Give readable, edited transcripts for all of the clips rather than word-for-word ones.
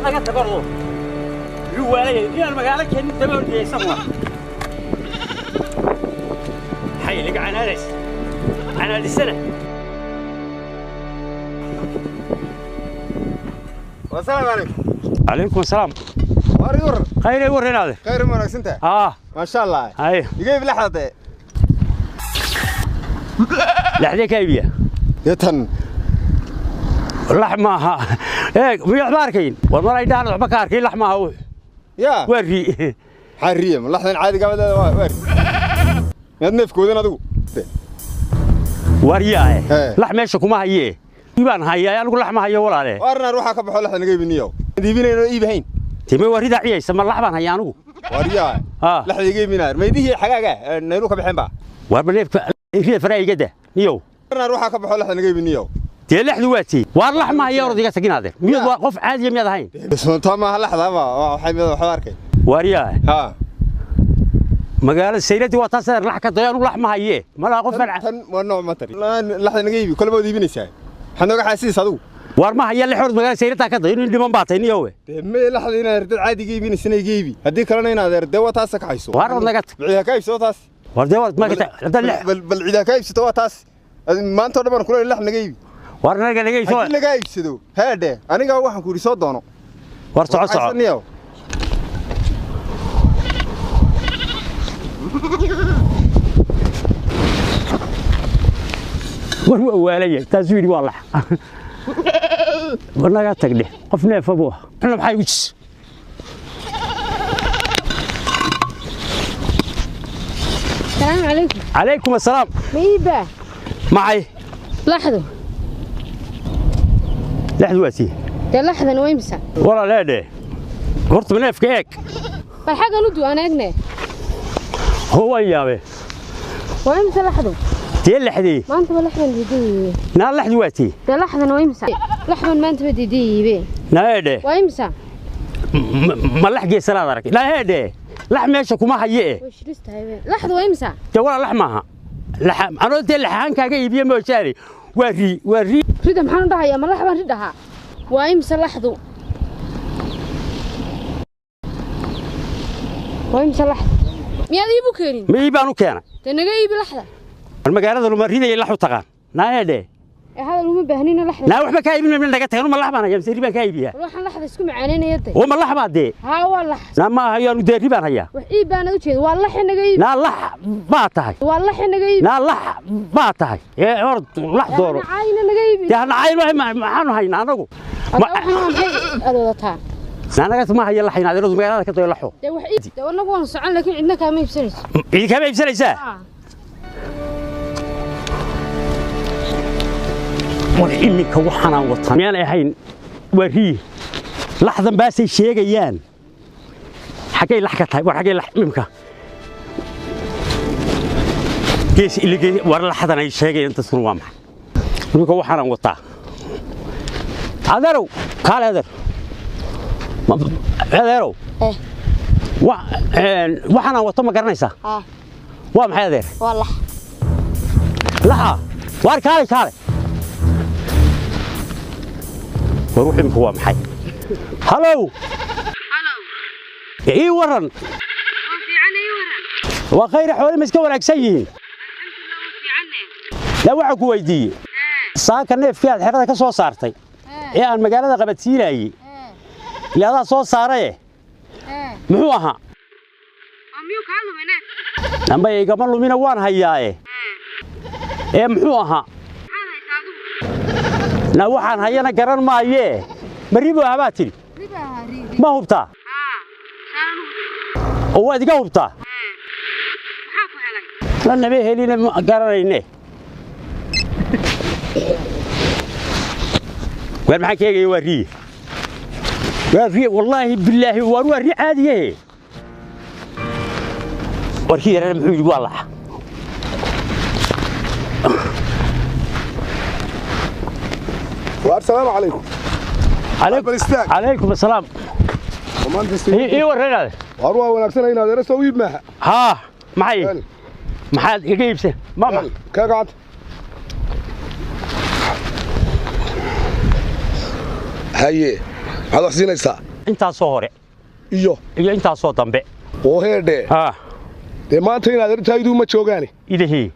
Naga tabardo yuwaalay inaan magaalo keenin daba ordiyaysan waa maxay liga canaadays canaadisana. والسلام عليكم. عليكم السلام. واري ور khayr warinaade. خير ما wanaagsantahay. Haa. ما شاء الله. Hay. Iga iib laxda. Laxdee ka iibiya? Tan. Lax maaha, eeg miya waxba arkayn war mar ay dhahan waxba ka arkayn lax maaha wuxu. Ya. Waa ri. Xariye ma laxdan caadiga ah waa waar. Miyaad neefkoodan adigu? Waryaahe. Hee. Lax meesha kuma hayee, baan hayaa anigu, lax ma hayo walaale. Waarna ruuxa ka baxo laxda naga iibiniyo. Iibinayno iibahayn. Time waa rida ciyaysa, ma lax baan hayaa anigu. Waaryaa. Haa. Laxda iga iibinaar. Maydihii xagaaga nayru ka bixin ba. Warba neefka rida faraha iga dah niyow. Waarna ruuxa ka baxo laxda naga iibiniyo. Dee laxdu waa tii waar lax ma haya, orod iga tagin adeer, miyad waa qof caadiya miyaad ahayn? Sunta ma laxda ma waxay mid wax arkay. Waaryaah. Ha. Magaalada sayladii waa taas adeer, lax ka dayo, anigu lax ma hayee, malaa qof baan Tan waa nooc ma tari. Laxda naga iibi kolba waad iibinaysaa. Waxaad nooga xaasiis adigu. Waar ma haya lix, orod magaalada sayladaa ka dayo, nin dhiman baa tahay niyowe. Dee ma laxda inaad dad caadiga iibinaysana iga iibi. Haddii kalena inaad dee waa taas ka hayso. Waar orod naga tag. Biciida ka iibso taas. War dee war ma ka hadda lix. Bal ciida ka iibsato waa taas. Maanta oo dhan baan kula lax naga iibi. War naga naga iibso. Haddii laga iibsado heedhe aniga waxaan ku yidhi soo doono. War soco soco. Haysan niyow. War waa waalaya, taasuu yidhi waa lax. War naga tag dheh, qof neefa buu ah xuna maxaa igu jis. السلام عليكم. Calaykum assalaam. ميبا. Maxay? لحظة. Lexdu waa tii. ده لحظة ويمسا. Walaaleedhe horta neefka eeg. بل حاجة ندو أنا أجنى. Hoo waan yaabe. ويمسا لحظة. Dee lexdii. ما أنت لحظة دي. Naa lexdu waa tii. ده لحظة ويمسا لحظة ما أنت بدي دي بي. Naa eedhe. ويمسا. Ma lax geesanaad arag naa eedhe, lax meesha kuma haye. وش لسه هاي لحظة ويمسا. Dee walaa lax maaha, lax anoo dee laxahaan kaaga iibiye moojaane, waa rii waa rii. ريدا محل ده يا ما لحظة ريدها ويمسا لحظة ويمسا لحظة ميا دي بكرين. Ma ii baan u keenay. ده نجاي بلحظة. War magaalada luma ridaya lax u taqaan naa eedhe. هذا اللي مبهنين لحظة. Naa waxba kaa iibin mayno, naga tagin, ma lax baan hayaa mise ri baan kaa iibiyaa? روح لحظة اسكو معانين يدي. Oo ma lax baa dee? ها والله. Naa ma hayo anu, dee ri baan hayaa. wax ii baan u jeedo waa lax inaga iib. Naa lax baa tahay. Waa lax inaga iib. Naa lax baa tahay ee orod lax dooro. Caayna naga iib. Dee hana cayn maxaanu haynaa anagu? Waxaan waa maxay aad wadataa? Naa naga ma haya laxayn adeeradu, magaalada ka dayo laxo. Dee wax iib dee anagu waan socon laakiin cidna kaama iibsanayso. Cidi kaama iibsanaysaa. War iminka waxaanaan wataa miyaan ahayn waa rii, laxdan baasay sheegayaan, xaggay lax ka tahay? War xaggay lax imimka gees iligee? War laxdan ay sheegayaan dadkuna waa maxay iminka waxaanaan wataa? Adeerow kaale, adeer adeerow. Eh. Waxaanaan wato ma garanaysaa? ها. Waa maxay adeer? والله. Laxa waar kaale kaale, war wux imika waa maxay? Halow, ii waran. Waa khayr, xooli ma iska wanaagsan yihiin? La waxaan ku weydiiyey saaka neefkii aad xerada ka soo saartay ee aan magaalada qabadsiinayey, ile adaa soo saaraye, muxuu ahaa? Amba igama lumina, waan hayaaye ee muxuu ahaa? Na waxaan hayana garan maayee, ma ribu ahaa baa tidhi? Ma hubtaa oo waad iga hubtaa? La nama helina, ma garanayne. Waar maxaan ka eegaya? Waa riye, waa riye, wallaahi bilaahi waar waa ri caadiyahe. Warkii yarana muxuu yidhi? Waa laxa. السلام عليكم. عليكم bal istaag. عليكم السلام. Maanta ii warranaade. Waar waa wanaagsan inaad adeer soo iib maaha. Haa, maxay maxaad iga iibsan ma Ka gacanta. Haye, maxaad wax siinaysaa? Intaasoo hore iyo iyo intaasoo dambe. Oo heedhe. Haa. Dee maanta inaad arintaydu ma joogaani. Idahii.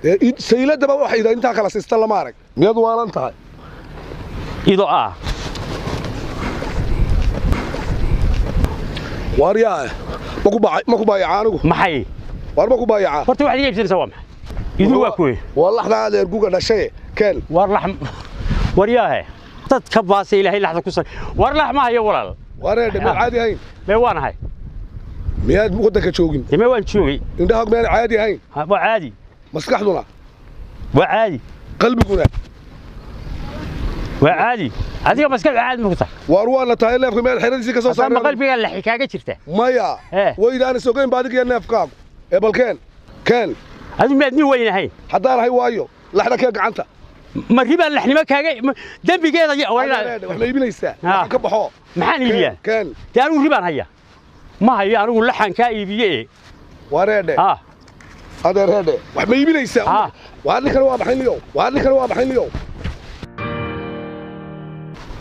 Dee sayladaba waxay intaa kala siista lama arag. Miyaad waalan tahay? Ido ah. Waaryaa ma ku baacay, ma ku baayacaa anigu? Maxay? Waar ma ku baayacaa? Horta waxaad iga iibsanaysaa waa maxay? Idu waa kuwe. Waa laxda adeer guga dhashay keen. Waar lax waryaahe dad ka baasay ilaahay laxda ku sar. Waar lax ma hayo walaal. Wareedhe ma caadi ahayn? Mee waan ahay. Miyaad waddanka joogin? Dee mee waan joogay. Indhahaag miyaan caadi ahayn? Waa caadi. Maskaxduna? Waa caadi. Qalbiguna? Waa caadi. Adiga maskaxdu caadi ma ku tahay? Waar waana tahay neefka miyaad xeradiisii ka soo saarnay? Ma saarnay? qalbigaa laxi kaaga jirta? Maya. Ee. Waydaan is ogeyn ba adiga iyo neefkaagu. Ee balkeen keen. Adigu miyaad nin weyn ahayn? Haddaan ahay waayo laxda kee gacanta. Ma ribaan laxnimo kaaga dembigeeda Adeer, wax ma iibinaysaa? Haa. Waxaan ka baxo. Maxaan iibiyaa? Keen. Dee anigu ribaan haya. Ma hayo anigu laxan kaa iibiye. Wareedhe. Haa. Adeer heedhe wax ma iibinaysaa? Haa. Waar ninkan waa maxay niyow? Waar ninkan waa maxay niyow?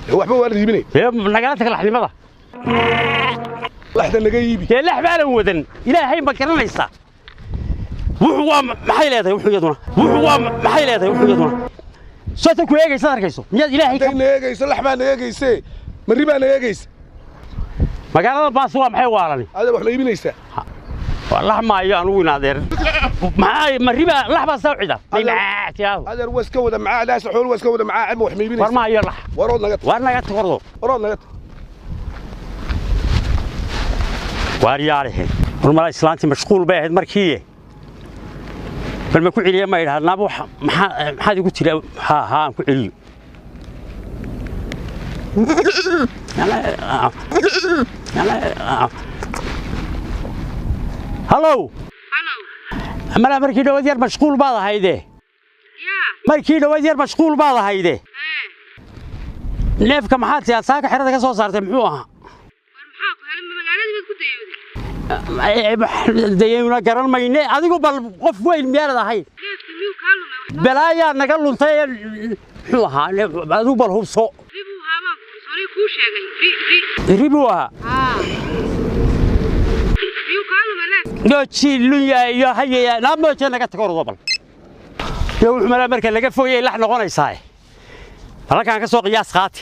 Dee waxba waa la iibinay. Dee nagala tag laxnimada. Laxda naga iibi. Dee lax baanan wadan. Ilaahay ma garanaysaa. Wuxuu waa maxay leedahay wuxuu iyaduna? Wuxuu waa maxay leedahay wuxuu iyaduna? Soo tan ku eegaysa arkayso. Miyaad ilaahay ka Hadday na eegayso lax baa na eegayse. Marri baa na eegaysa. Magaalada baas waa maxay waalani? Adeer wax ma iibinaysaa? Waa lax maayo anigu in adeer. Maxay ma riba lax baa soo cida? Adeer. Tiyaado. Adeer waa iska wada macaadaas xool waa iska wada macaa wax ma War iibinaysaa? ma hayo lax. Warood naga tag. Waar naga tag ordo. Warood naga tag. Waar yaarihe. War mala islaantii mashquul bay ahayd markii. Bal ma ku celiya ma idhaahdo naab wax maxaa maxaad igu tiri ha ha aan ku celiyo. Hallow. Halow. Mala markii dhawaad yar mashquul baad ahayde. Yaa. Markii dhawaad yar mashquul baad ahayde. Ee. Neefka maxaad tiyaa saaka xerada ka soo saartay muxuu ahaa? War maxaa ku helay magaaladii baad ku dayowday? Dayayna garan mayne adigu bal qof weyn miyaanad ahayn? Neefka miyuu kaa lumay? Balaayaa naga luntay ee muxuu ahaa adigu bal hubso. Ri buu ahaa baan sorry kuu sheegay. Ri ri. Ri buu ahaa. Haa. Miyuu kaa lumay neefka? Nooji lunya iyo hayaya naamooje naga tago ordo bal. Dee wuxuu malaa marka laga foyay lax noqonaysaa. Halkaan ka soo qiyaas qaati.